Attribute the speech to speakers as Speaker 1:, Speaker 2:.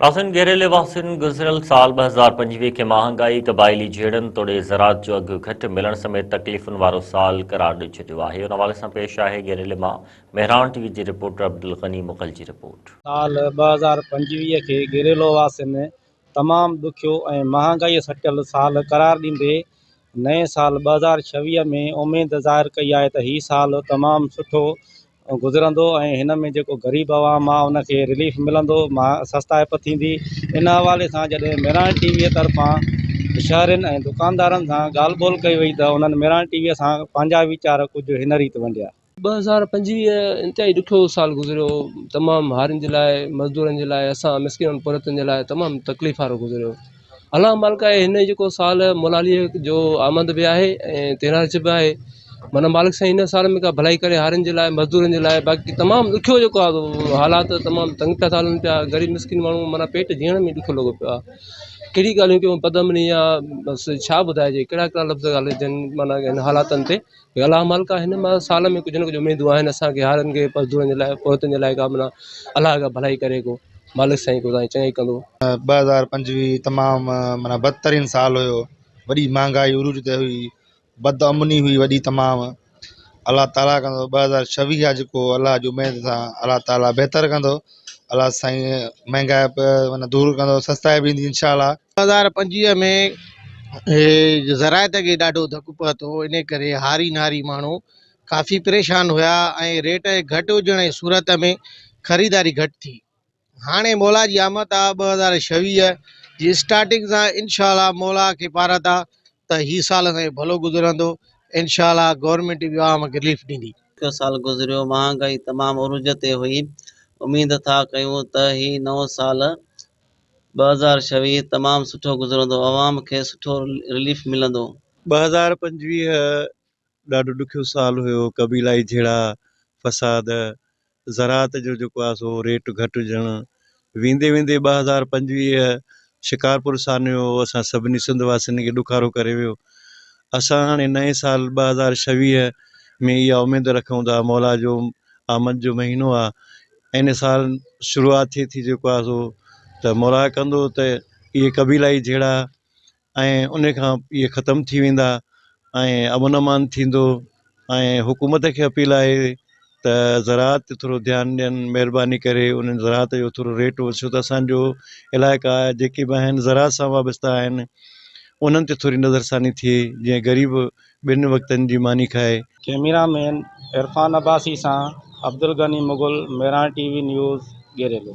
Speaker 1: ناظرين گهريلي واسين گذريل سال 2025 کي مهانگائي، قبائلي جهيڙن توڙي زراعت جو اگهه گهٽ ملڻ سميت تڪليفن وارو سال قرار ڏئي ڇڏيو آهي. ان حوالي سان پيش آهي گهريلي مان مهراڻ ٽي وي جي رپورٽر عبدالغني مغل جي رپورٽ.
Speaker 2: سال 2025 کي گهريلو واسين تمام ڏکيو ۽ مهانگائي سٽيل سال قرار ڏيندي نئين سال 2026 ۾ اميد ظاهر ڪئي آهي ته هي سال تمام سٺو گذرندو ۽ هن ۾ جيڪو غريب عوام آ ان کي رليف ملندو سستائپ ٿيندي ان حوالي سان جڏهن ميراڻ ٽي وي طرفان شهرين ۽ دڪاندارن سان ڳالهه ٻولهه ڪئي وئي ته انهن ميراڻ ٽي وي سان پنهنجا ويچار ڪجهه هن ريت ونڊيا.
Speaker 3: 2025 انتهائي ڏکيو سال گذريو تمام هارين جي لاء مزدورن جي لاء اسان مسڪينن پورهيتن جي لاء تمام تڪليف وارو گذريو الله مالڪ آهي هن جيڪو سال مولالي جو آمد به آهي ۽ تيرارچ به آهي معنيٰ مالڪ سائين هن سال ۾ ڪا ڀلائي ڪري هارين جي لاء مزدورن جي لاء باقي تمام ڏکيو جيڪو آهي حالات تمام تنگ پيا ٿا هلن پيا غريب مسڪين ماڻهو معنيٰ پيٽ جيئڻ ۾ ڏکيو لڳو پيو آهي ڪهڙي ڳالهيون ڪيون بدامني آهي بس ڇا ٻڌائجي ڪهڙا ڪهڙا لفظ ڳالهائجن معنيٰ هن حالاتن تي الله مالڪ آهي هن سال ۾ ڪجهه نه ڪجهه اميدون آهن اسانکي هارين کي مزدورن جي لاء پورهيتن جي لاء ڪا معنيٰ الله ڪا ڀلائي ڪري ڪو مالڪ سائين ڪو چڱائي ڪندو.
Speaker 4: 2025 تمام معنيٰ بدترين سال هيو وڏي مهانگائي عروج تي هئي بد امني هئي وڏي تمام الله تعاليٰ ڪندو 2026 آهي جيڪو الله جي اميد سان الله تعاليٰ بهتر ڪندو الله سائين مهانگائي معنيٰ دور ڪندو سستائي به ايندي انشاء الله.
Speaker 5: 2025 ۾ زراعت کي ڏاڍو ڌڪ پهتو ان ڪري هاري ناري ماڻهو ڪافي پريشان هيا ۽ ريٽ گهٽ هجڻ جي صورت ۾ خريداري گهٽ ٿي هاڻي مولا جي آمد آ 2026 جي اسٽارٽنگ سان انشاء الله مولا کي پارت آ ته هي سال اسان جو ڀلو گذرندو انشاء الله گورنمينٽ به عوام کي رليف ڏيندي.
Speaker 6: ڏکيو سال گذريو، مهانگائي تمام عروج تي هئي، اميد ٿا ڪيون ته هي نئون سال 2026 تمام سٺو گذرندو، عوام کي سٺو رليف ملندو.
Speaker 7: 2025 ڏاڍو ڏکيو سال هيو، قبيلائي جهيڙا، فساد، زراعت جو جيڪو آهي سو ريٽ گهٽ هجڻ، ويندي ويندي 2025 شڪارپور سانحو اسان سڀني سنڌ واسين کي ڏکارو ڪري ويو. اسان هاڻي نئين سال 2026 ۾ اها اميد رکون ٿا مولا جو آمد جو مهينو آهي ان سال شروعات ٿئي ٿي جيڪو آهي سو ته مولا ڪندو ته اهي قبيلائي جهيڙا ۽ ان کان اهي ختم ٿي ويندا ۽ امن امان ٿيندو ۽ حڪومت کي اپيل آهي ته زراعت تي ٿورو ڌيان ڏين مهرباني ڪري انهن زراعت جو ٿورو ريٽ ڇو ته اسانجو علائقا جيڪي به آهن زراعت سان وابسته آهن انهن تي ٿوري نظرثاني ٿئي جيئن غريب ٻن وقتن جي ماني کائي.
Speaker 2: ڪئميرا مين عرفان عباسي سان Abdulghani Mughal, Mehran T V news, Gerelo.